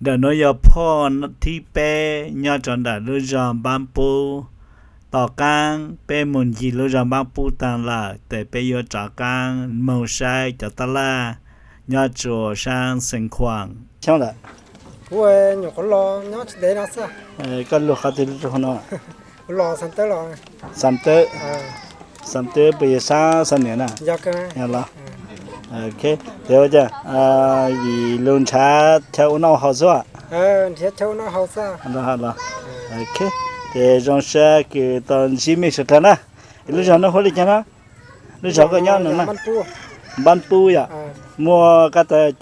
Ntawm nuav yog phoj thib peb nyob rau ntawm lub zog Npab Pub. Tom qaab peb moog ncig lub zog Npab Pub taag lawm tes peb yuav rov qaab moog saib cov taj laj nyob rua saab Xeev Khuam. Xyoo lawm. Koj lug qhov twg rua no? Xam Tawb, Xam Tawb puas yog saab Xam Niam na? Yog los. Tes ua cas yim lug nrhav chaw ua noj haus xwb? Los, tes zoo sab kws tau ntsib mej suav dlawg na. Lub zog nuav hu le caag na? Lub zog koj nyob no na? Npab Pub yom? Muaj kab tas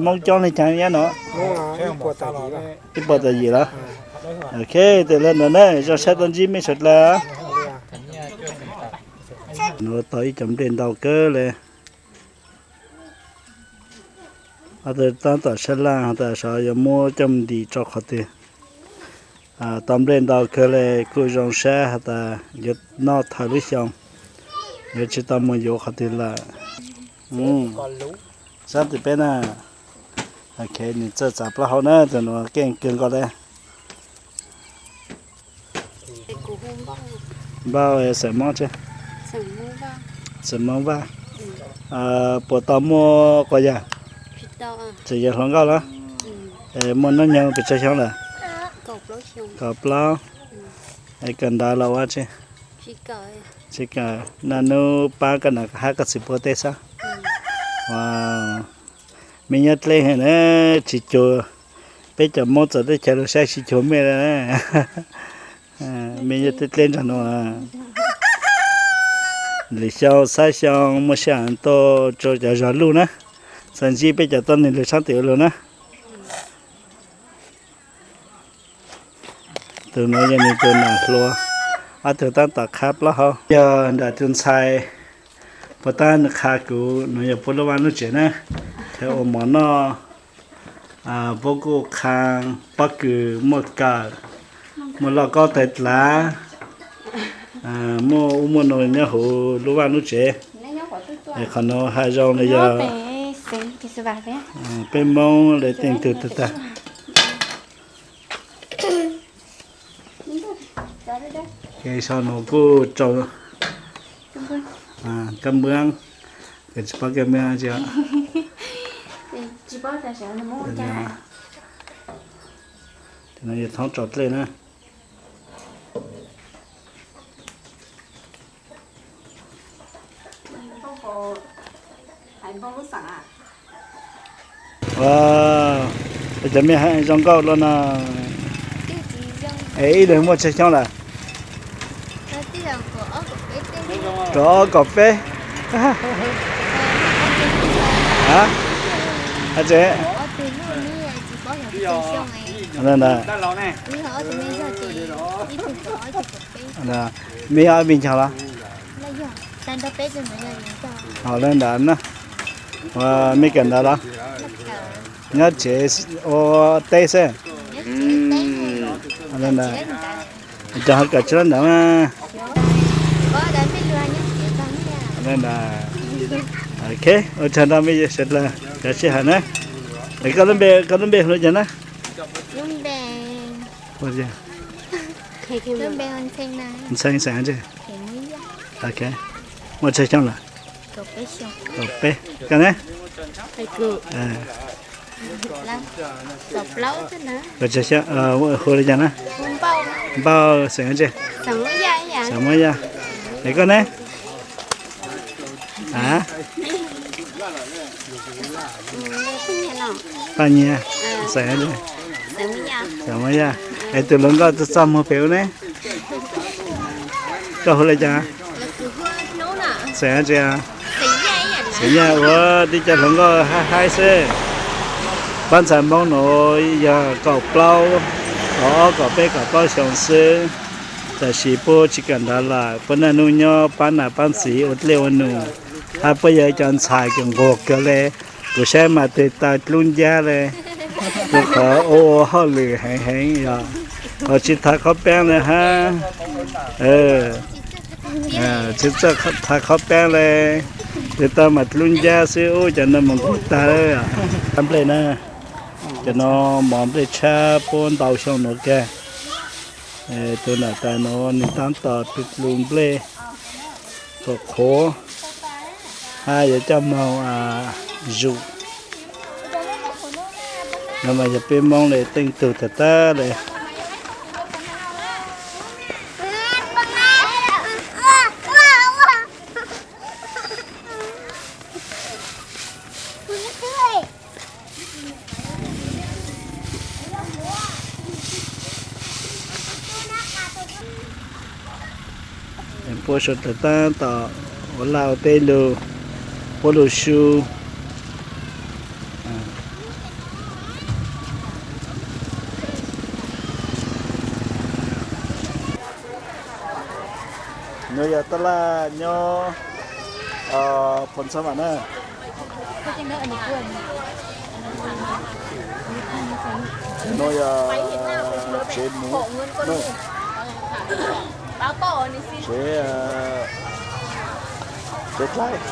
Moob coob le caag nyob no? Ib puas tawm yim los? Ok, tes le nuav na, zoo sab tau ntsib mej suav dlawg. Nuav tau ib co nplej ntau kawg le. Tab tom sab laj has tas sov yuav muab coj mus ntim rau qhov twg. Tau nplej ntau kawg le, kuj zoo sab has tas yuav noj thawm lub xyoo, yuav tsi tau moog yuav qhov twg lawm. Saab tes peb na. Ok, nws txawj txav plaub hau na, tus nuav keej kawg nkaus le. Npauj, xeem Moob tsi? Xeem Moob Vaj. Puas tau muaj quas yawg? Tseem yog hluas nkauj los? Muaj nub nyoog pes tsawg xyoo lawm? Kaum plaub. Es kawm ntawv los ua tsi? Tsi kawm, naj nub paab koj nam koj hab koj txiv puag teb xwb. Mej nyob dleb heev na, tsis cuag peb cov Moob txawv teb chaws lug saib tsis cuag mej le. Mej nyob dleb dleb nraag nuav. Lwm xyoo xab xyoo muaj sij hawm tuaj rua cov zog luj na, txhad ntsib peb cov tuab neeg lug tshab tim ua lug na. Tus nuav yog nws tus nam hluas, ob tug tab tom qha plaub hau. Yog nram tus ntxhais puas tab nws qha kuv, nuav yog puab lub vaaj lub tsev na, khaws ua mov noj, puab kuj qha pob kws muaj kawm, muaj lauj kaub tawg dlav, muaj ub muaj no nyob huv lub vaaj lub tsev. Qhov nuav has zoo le yog peb Moob le teej tug tag tag. Sau nuav kuj rau kab npwb, kws tsis paub kab npwb tsi. Yog thoob rau dlej na. Ua, cov mej zoo nkauj luaj no. Es ib leeg muaj tsawg xyoo lawm? Kaum ob kaum peb. Mej yog ob vim ncaug los? Ho le ntawd na. Mej kawm ntawv los? Nyob tsev ua teb xwb. Cov ho kawm tsis lab ntawv mas. Ok, ua tsaug rau mej sawv dlawg, cov sij hawm na. Koj lub npe hu le caag na? Ntxhee xeem Hab Ntse. Muaj tsawg xyoo lawm? Kaum peb. Koj ne? Kaum tsawg xyoo, hu le caag na? Npauj xeem Hab Ntse. Xeem Moob Yaj. Es koj ne? Paj Nyiag, xeem Hab Ntse. Xeem Moob Yaj. Es tus hluas nkauj txaj txaj muag pem ub ne? Koj hu le caag? Xeem Hab Ntse. Xeem Yaj. Ua tib co hluas nkauj haib haib xwb. Pab ntxhais Moob nuav yog kaum plaub, kaum ob kaum peb kaum plaub xyoo xwb. Tab sis puab tsis kawm ntawv lawm, puab naj nub nyob pab nam pab txiv ua dlej ua num, hab puab yog cov ntxhais kws nquag kawg le. Kuv saib mas tes taw dlub ncab le, rua qhov ua ua hauj lwm heev heev yog, tsis thav qhov peeb le hab. Tsis txawj thav qhov peeb le, tes taw mas dlub ncab xwb, ub cov no mus nquag tag. Nplej na. Cov no mov nplej tshab puab ntau xyoo nuav kag. Tus nam tais nuav nwg taab tom pw dlug nplej, qhuav qhuav, hab yuav coj moog zug. No mas yog peb Moob le teej tug tag tag le. Puab suav dlawg taab tom ua laj ua teb lug, puab lug su. Nuav yog taj laj nyob Phoos Xab Vam na. Nuav yog tsev muv, tsev, tsev dlaib.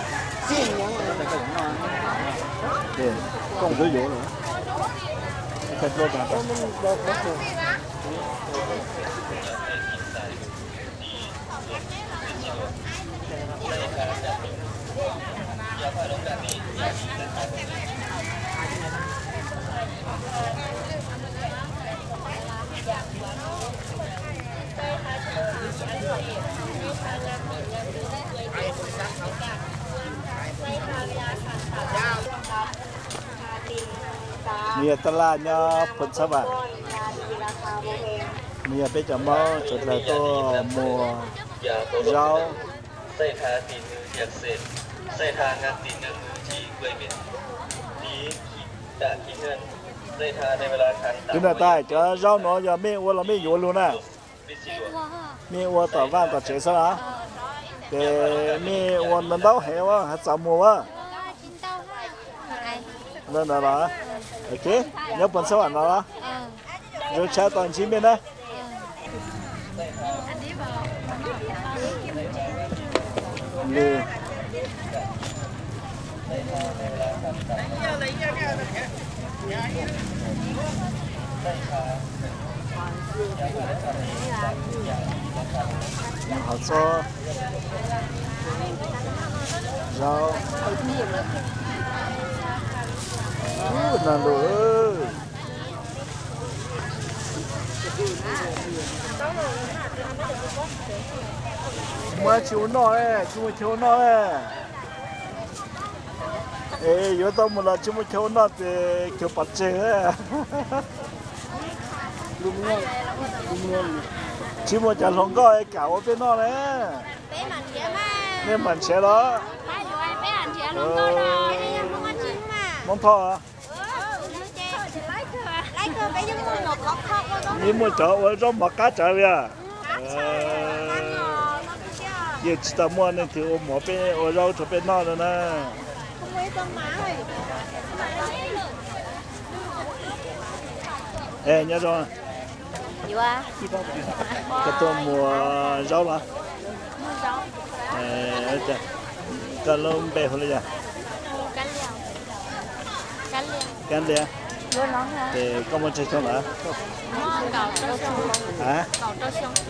Nwg yog taj laj nyob Phoos Xab Vam. Nwg yog peb cov Moob suav dlawg tuaj muag zaub. Tus nam tais, cov zaub nuav yog mej ua los mej yuav lug na? Mej ua tom vaaj tom tsev xwb los? Ces mej ua ntaub heev, ua has txav muag ua. Ntawd los, ok, nyob Phoos Xab Vam no los? Zoo tshaj tau ntsib mej na. Hov txob, zaub, ub, nag lug. Muaj tsi ua noj, tsi muaj chaw ua noj. Es yuav tau mus los tsi muaj chaw ua noj ces khaws pov tseg. Tsi muaj cov hluas nkauj kam ua peb noj na. Nej mam nrhiav los. Moob Thoj, nej muaj cov ua zaub mov qab tsawv li os. Yeej tsi tau muaj leej twg ua mov peb, ua zaub rau peb noj li na. Es nyob zoo, koj tuaj muag zaub los? Koj lub npe hu li cas? Kab Lias. Ces koj muaj tsawg xyoo lawm?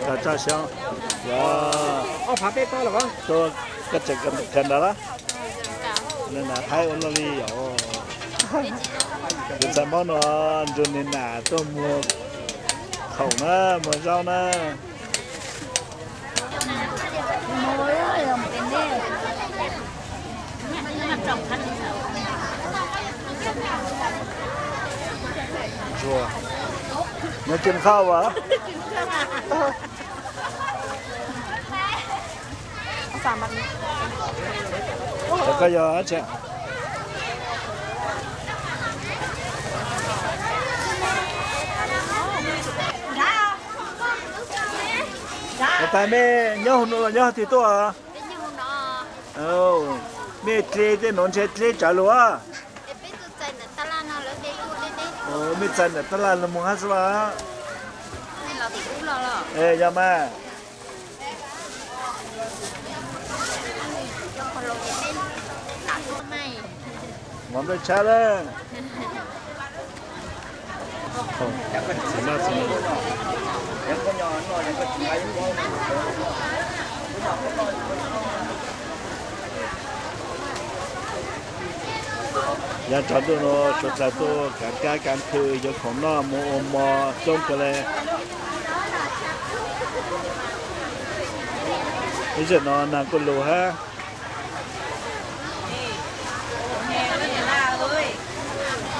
Kaum tsawg xyoo. Tuaj, koj tseem kawm ntawv los? Haib ua luaj li os. Tus ntxhais Hmoob no nrug nws nam tuaj muag khoom na, muag zaub na. Nws tseem qhau as. Koj yog dab tsi? Tais, mej nyob hauv no los nyob hauv twg tuaj? Mej dle tej nuav ntshe dle tsawv lug as. Mej txais ntawm taj laj los moog hab xwb los? Yog mas. Mov nplej tshab lawm. Yav tsaus ntuj no suav dlawg tuaj kav kab kav khw yuav khoom noj mus ua mov coob kawg le. Ib zaug no nag kuj lug hab.